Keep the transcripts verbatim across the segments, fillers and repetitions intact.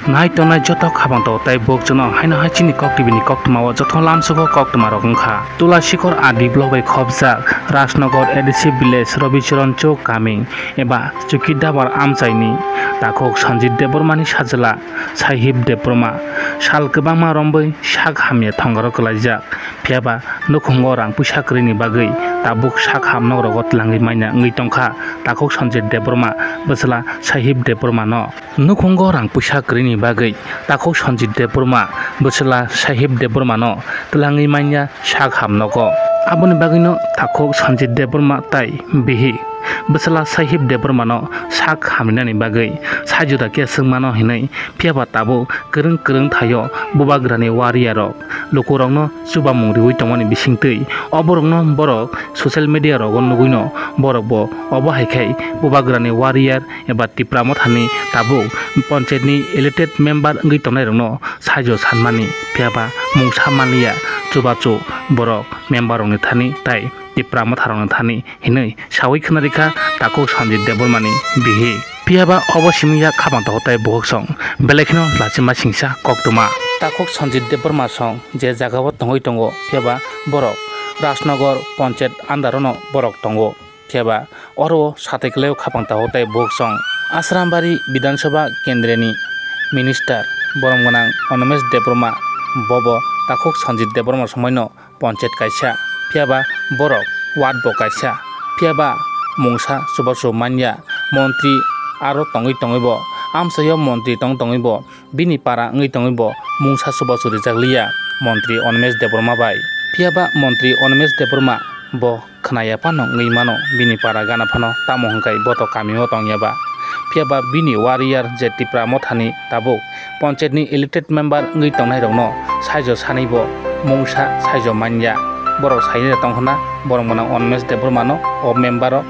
Nai tongnai joto khabang tao tai bokchano haino hai chini Kok T V ni koktwma o joto lamsugo koktwma rok wngkha. Tulasikhor R D block bai khopjak Rajnagar A D C village Robicharan Chowk kaming eba Chuki Dabar amchaini takhuk Sanjit Debbarma ni sajwla Sahib Debbarma sal kwbangma romwi sak hamya thongaro kwlaijak. Phiyaba nukhungo rang puisa kwrwini bagwi tabuk sak ham nok rogo twlangwi manya wngwi tongkha takhuk Sanjit Debbarma bwsla Sahib Debbarma no. Nukhungo rang puisa kwrwini bagwi takhuk Sanjit Debbarma bwsla Sahib Debbarma no twlangwi manya sak ham nogo. Aboni bagwino takhuk Sanjit Debbarma tai bihik bwsla Sahib Debbarma no sak hamrinani bagwi sai juda khe swngmano hinwi, phiyaba tabuk kwrwng kwrwng thaio bubagrani warrior rok lukurokno chubamung riwi tongmani bisingtwi oborokno borok social media rogo nugwino borokbo obo hai khai bubagrani warrior eba Tipra Mothani tabuk ponchayatni elected member wngwi tongnairokno saijo sanmani, phiyaba mungsa manliya, chubachu borok member rokni thani tai Tipra Motha rokni thani hinwi sawi khwnarikha takhuk Sanjit Debbarmani bihik. Phiyaba obo simi yak khabang takhuk tai bukhuk song belai kheno lachima singsa koktwma. Takhuk Sanjit Debbarma song je jagao tongwi tongo, phiyaba borok Rajnagar ponchayat under-ono borok tongo. Phiya ba oro o satai kwlai o khapang takhuk tai bukhuk song. Asrambari Bidhan Sabha kendreni minister borom gwnang Animesh Debbarma, bobo takhuk Sanjit Debbarma somoino ponchayat kaisa, phiya ba borok ward bo kaisa, phiya ba mungsa chubachu manya, montri aro tongwi tongwi bo, amchaio montri tong tongwi bo, bini para wngwi tongwi bo mungsa chubachu rijak liya montri Animesh Debbarma bai. Phiya ba montri Animesh Debbarma bo khwnaya phano wngwi mano, bini para gana phano tamo hwnkhai boto kamio tongya ba. Phiya ba bini warrior je Tipra Mothani tabuk ponchayatni elected member wngwi tongnairokno saijo sanwi bo mungsa saijo manya. Borok saina tong hwna borom gwnang Animesh Debbarmano o member o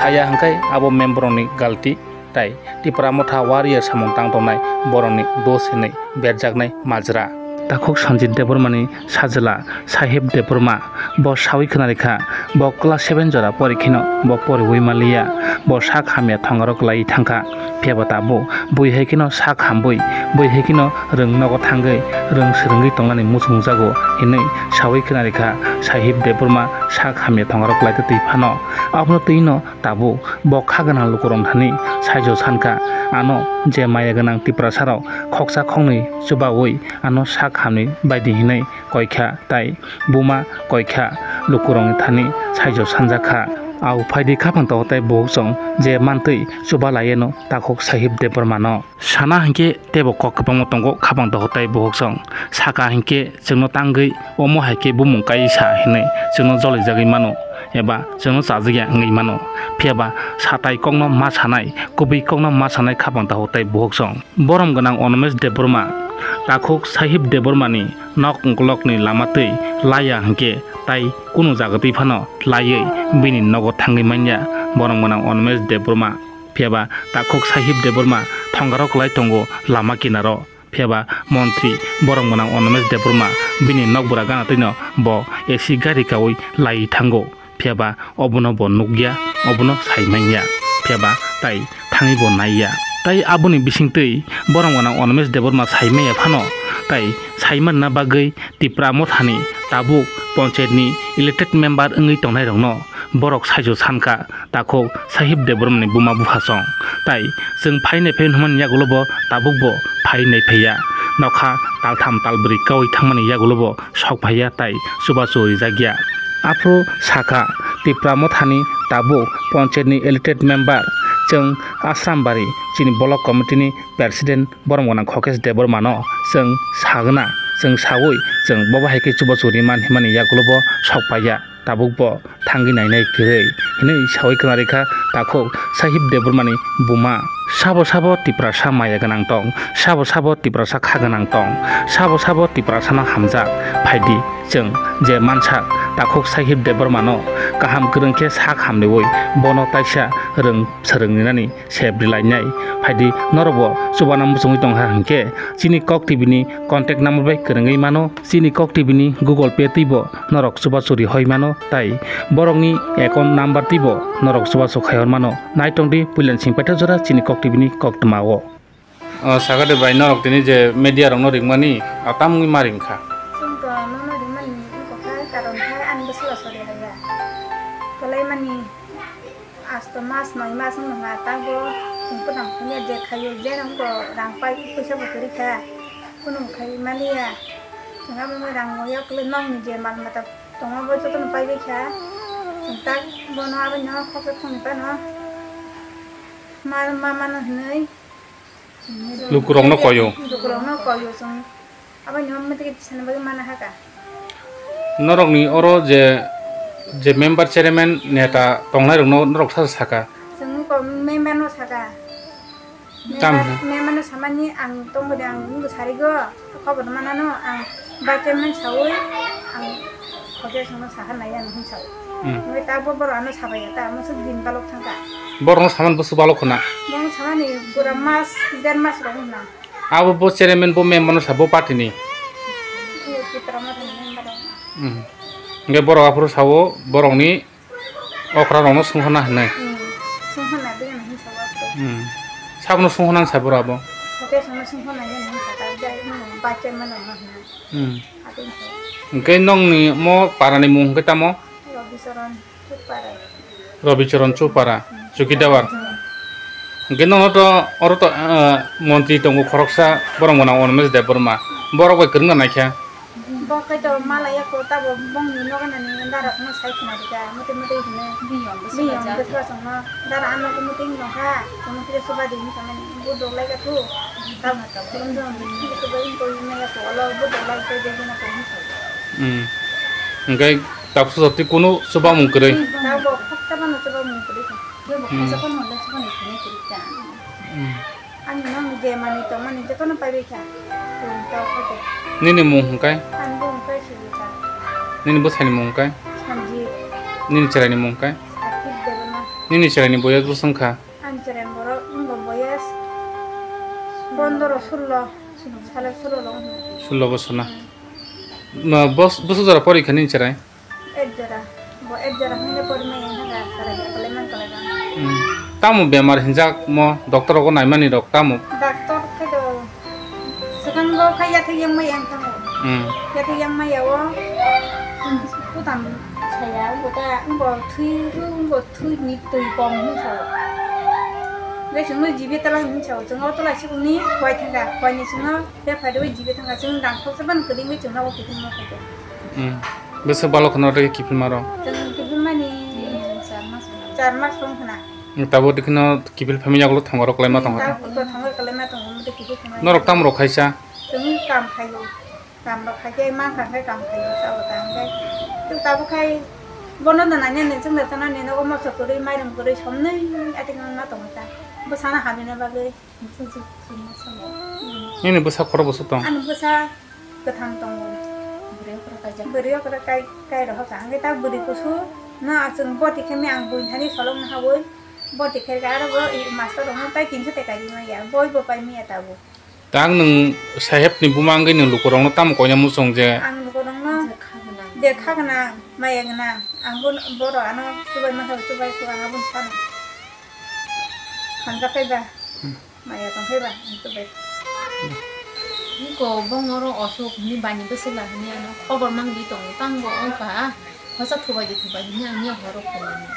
saya hwnkhai abo member rokni galti. Tai Tipra Motha warrior samung tang tongnai borokni dos hinwi berjaknai majra. Takhuk Sanjit Debbarmani sajwla Sahib Debbarma bo sawi khwnarikha, bo class seven jora porikheno bo poriwi manliya, bo sak hamya thongaro kwlaiwi thangkha. Phiya ba tabuk bui hai kheno sak hambui, bui hai kheno rwng nogo thangwi rwng swrwngwi tongnani muchungjago hinwi sawi khwnarikha Sahib Debbarma sak hamya thongaro kwlaitwi twi phano. Abono twino tabuk bo kha gwnang lukurok thani saijo sankha, ano je maya gwnang Tiprasarok khoksa khoknwi chubaui ano sak hamni baidi hinwi koikha tai buma koikha lukurokni thani saijo sanjakha. Au phaidi khaphang takhuk tai bukhuk song je mantwi chuba laiano takhuk Sahib Debbarmano. Sana hinkhe teibo kok kwbangma tongo khaphang takhuk tai bukhuk song. Saka hinkhe chwngno tangwi omo hai khe bumung kaisa hinwi chwngno jolijagwi mano eba chwngno chajakya wngwi mano. Phiya ba satai kokno ma sanai, kubui kokno ma sanai khaphang takhuk tai bukhuk song. Borom gwnang Animesh Debbarma takhuk Sahib Debbarmani nok ukolokni lama twi laiya hinkhe tai kunu jaga twi phano laiwi bini nogo thangwi manya borom gwnang Animesh Debbarma. Phiya ba takhuk Sahib Debbarma thongaro kwlai tongo lama kinaro. Phiya ba montri borom gwnang Animesh Debbarma bini nokbura gana twino bo A C gari kaui laiwi thango. Phiya ba obono bo nukya, obono sai manya. Phiya ba tai thangwi bo naiya. Tai aboni bisingtwi borom gwnang Animesh Debbarma sai manya phano tai sai manna bagwi Tipra Mothani tabuk ponchayatni elected member wngwi tongnairokno borok saijo sankha. Takhuk Sahib Debbarmani buma bupha song. Tai chwng phai nai phai hwnmani yagulo bo tabuk bo phai nai phaiya. Nokha taltham talbrwi kaui thangmani yagulo bo sok phaiya tai chubachu rijakya. Aphuru sakha Tipra Mothani tabuk ponchayatni elected member chwng Asrambari chini block committee ni president borom gwnang Khokesh Debbarmano chwng sagwna, chwng saui chwng bobo hai khe chubachu riman himani yagulo bo sok phaiya. Tabuk bo thangwi nainai kwrwi, hinwi sawi khwnarikha takhuk Sahib Debbarmani buma. Sabo sabo Tiprasa maya gwnang tong, sabo sabo Tiprasa kha gwnang tong, sabo sabo Tiprasano hamjak. Phaidi chwng je mansak takhuk Sahib Debbarmano kaham kwrwng khe sak hamriui bono taisa rwng swrwngrinani se bwrwi lainai. Phaidi norokbo chubana muchungwi tongkha hinkhe chini Kok T V ni contact number bai kwrwngwi mano. Chini Kok T V ni Google Pay twibo norok chubachu rihoi mano tai borokni account number twibo norok chubachu khai hor mano. Naitongdi puilani singpaitha jora chini Kok T V ni koktwma o. O, sakha de bai, norok tini je media rokno ringmani, a, tamungni ma ringkha? Chwng to nono ringmani wngkha, karon khe ani bwswk aswk rehaya. Kwlai mani asto mas noi mas wngkha, tabo chwng kwthang phunukya je khaio, je rang bo rang pai, puisa bo kwrwi kha, kunu khai maliya. Chwng abono rang moya kwlwi nokni je mal mata tongo, bo jotono paibai kha. Chwng tak bono abono khoksa thongni phano ma, ma mano hinwi. Lukurokno koyo. Lukurokno koyo chwng. Aboni omo tei kisa bagwi mana haka. Norokni oro je, je member, chairman, neta tongnairokno norok sa saka? Chwng ko member no saka. Tam Member, hwnwi? Member no samani ang tongbo de, ang wngbo sarigo. Khobor manano ang vice chairman saui ang khobor songno saha nai ano hinsa. Hmm. Ngai ta bo borok ano sabaiya ta, musuk din balok thangka. Borokno saman bwswk balok khna? Borokno samani pura mas, der mas rok wngna. Abo bo chairman bo member no sa bo party ni? Bo Tipra Motha ni member rok. Hmm. Hingke borok aphuru sao borokni okra rokno sungkhorna hinwi. Hmm. Sungkhorna bini hinsa o aphuru. Hmm. Sabono sungkhorna sa borok abo? Hotel songno sungkhorna hinwi hinsa ta, jai, hmm, vice chairman rokno hinwi. Hmm. Abo hinsa. Hingke nongni mo parani mung hingke tamo? Rabicharan Chupara. Rabicharan Chupara, Chukidawar. Hmm. Hingke nono to, oro to, ah, montri tongo khoroksa, borok mwnang Animesh Debbarma. Borok bai kwrwngna naikha. Bo kaitor malaya ko tabo bongni nogo nani dara phano sai khna rika, mote mote hine. Biyong bwswk Biyong bwswk songno dara ano ko mote nongkha, kono kire soba di hinsa mani, bo dok lai ka thu. Tamo to, kono dong di, kire soba in ko in ya ko, olo bo dok lai ko de hina ko hinsa. Hmm. Hingke tapso jati kono soba mung kwrwi. Tabo khoksa mano soba mung kwrwi kha. Kebo Hmm. khoksa mano le soba mung kwrwi kha. Hmm. Ani nang je mani tongmani jotono paibai kha. Tong tau kha de. Nini mung hingkai? Ani mung hingkai Sujita. Nini bwsani mung hingkai? Sanjit. Nini chwraini mung hingkai? Sakit Debbarma. Nini chwraini boyas bwswk wngkha? Ani chwraini borok wngkha boyas pondro sullo. Sale sullo wngkha. Sullo bosor na? Hmm. Ma, bos-, bosor jora porikha nini chwrai? Ek jora. Bo ek jora hwnwi le pori maya wngkha, chwrai kha kwlai man kwlai ba. Hmm. Tamo bemar hinjak mo, doctor rogo naimani rok tamo? Doctor khe do swkang bo khai yathek yang maya wngkha mo. Hmm. Yathek yang maya o, hmm, kutam saya, bo ta, bo thwi, bo thwi ni twi kong hin sao. Gai chwngno jibe tala hin sao, chwng o tala sibuni khwai thangkha, khwai ni chwngno be phai rwi jibe thangkha, chwng dang khoksa ban kwdwngwi chwngno o kiphilma phaido. Hmm. Bwswk balok khna tei kiphilma rok? Chwng kiphilmani char mas wng khna. Hmm, tabuk tei kheno kiphil phaimani yagulo thongor rok kwlaima tongkha. Tabuk to thongor kwlaima tongo, omo tei kiphil phaimani. Norok tamo rok khaisa? Chwng kam khaio. Kam rok khai khe mankha khe kam khaio, chao ta hwnkhe. Tei tabuk khai bono da nani ani chwng da chana ni nogo moso kwrwi, mairum kwrwi somnwi atik ma tongo ta. Bwsano hamina bagwi. Nini bwsa khoro bwswk tong? Ani bwsa kwthang tongo. Bwrwi okra kai, kai rohor ka. Hwnkhe ta bwrwi kusu no achwng boti khe me ang buini thani solong no hawi. Boti khe aro bo i master rok no tai tinso teka ri maya. Boi bo pai maya tabuk. Ta ang nwng saheb ni buma wngwi nwng lukurok no tamo koina muchung je? Ang lukurok no je kha gwnang, maya gwnang. Ang bo, borok ano chubai mankha, chubai khe ang abono sano. Hamjak khe ba? Hmm. Maya tong khe ba? Ang chubai. Niko bong oro osuk hwnwi bani bwswla hwnwi ano khobor mangwi tongo, tang bo wngkha, hosa thubai di thubai hwnwi ang ya horo phunuknwi.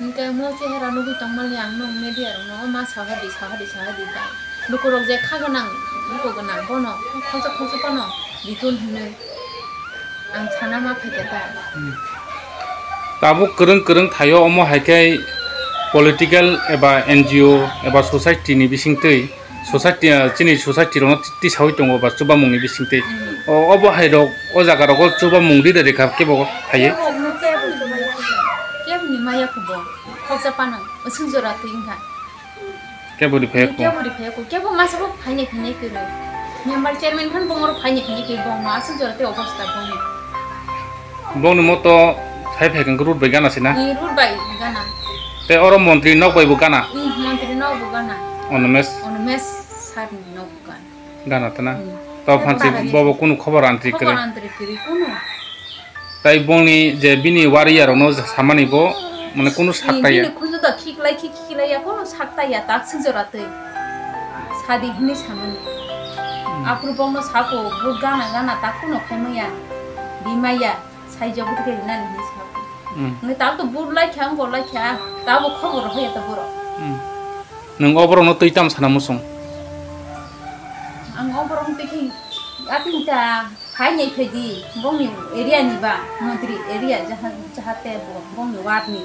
Hwnkhe mo chehera nugwi tongmani ang nwng media rokno ma saha di, saha di, saha di bai. Lukurok je kha gwnang, luku gwnang bono khoksa khoksa phano ditun hwnwi. Ang sana ma phaikha ta. Hmm. Tabuk kwrwng kwrwng thaio, omo hai khe political eba N G O eba society ni bisingtwi, society, ah, chini society rokno tisaui tongo ba chubamung ni bisingtwi. Hmm. O, obo hai rok o jaga rogo chubamung rida rikha kebo phaiwi. Kebo ni maya khubo khoksa phano aswk jora twi wngkha. Kebo ri phaiya kho? Kebo ri phaiya kho, kebo masa bo phainai phainai kwrwi. Member chairman phan bongor phainai phainai kwrwi, bongno aswk jora tei obosta bongni. Bongni moto phai phai khe road bai gana sina? Ni road bai gana. Tei oro montri nok bai bo gana? Ni montri nok bo gana. Onomesh? Onomesh sir ni nok bo gana. Gana tana? Hmm. To phansi bobo kunu khobor antri kwrwi? Khobor antri kwrwi kunu. Tai bongni je bini warrior rokno samani bo mane kunu sak taiya. Bini khunju da khiklai khi khiklai ya, kunu sak taiya, tak sing jora twi. Sadi hinwi samani. Hmm. Aphuru bongno sako, bur gana gana takhukno khaimaya, rimaya, saijo bwtwi khe rinani hinwi sako. Hmm. Nge tabuk to bur laikha, wngbo laikha, tabuk khobor hoya ta borok. Hmm. Nwng o borokno twi tamo sana muchung? Ang o borokno twi khe, ating ta, Phainai phaidi, bongni area ni ba, montri area, jaha-, jahate bo, bongni ward ni.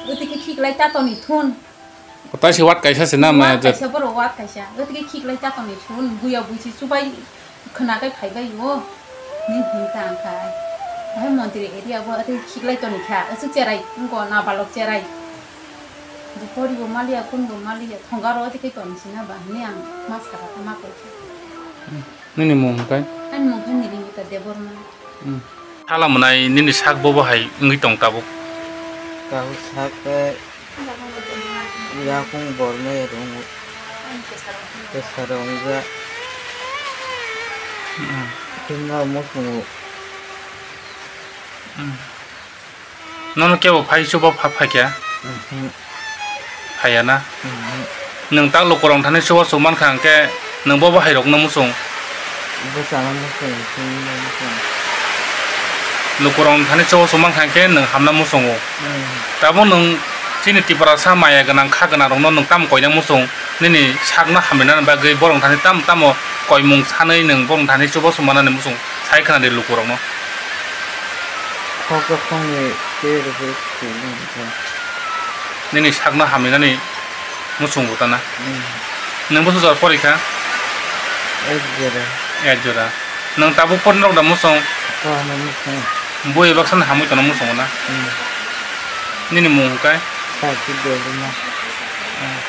Wtwi khe khiklai tatoni thun. Kotai se ward kaisa se na ma ward jat- kaisa, borok ward kaisa. Wtwi khe khiklai tatoni thun, buya buisi chubai khwna kai phaibai o. Ni hinta angkha. Bahai montri area bo wtwi khiklai toni kha. Aswk cherai, wngko nabalok cherai. Bo pori bo maliya, kun bo maliya, thongaro wtwi khe toni sina ba, hini ang ma saka ma koi kha. Nini mung hwnkhe? Ani mung khe Nirimita Debbarma. Hmm. Sala mwnai nini sak bobo hai wngwi tong tabuk? Tabuk sak khe yakung bormai rung. Kwsaro wngjak. Hmm. Tungma muchungo. Hmm. Nono kebo phai chuba pha phaikha? Mhm. Phaiya na? Mhm. Nwng ta lukurok thani chuba chuk mankha hwnkhe nwng bo bahairokno muchung? Bwsano muchung, chini muchung. Lukurok thani chuba chuk mankha hwnkhe nwng hamna muchungo. Mhm. Tabuk nwng chini Tiprasa maya gwnang kha gwnangrokno nwng tamo koina muchung? Nini sakno hamrinani bagwi borok thani tamo tamo koimung sanwi nwng borok thani chuba chuk manani muchung? Sai khna di lukurokno. Khokjakhongni tei rwgwi twi wngkha. Nini sakno hamrinani muchungo tana. Hmm. Nwng bwswk jora porikha? Ek jora. Ek jora. Nwng tabuk pornirok da muchung? Porna muchung. Bui baksa no hamwi tongna muchungo na? Hmm. Nini mung hwnkhe? Sati Debbarma. Hmm.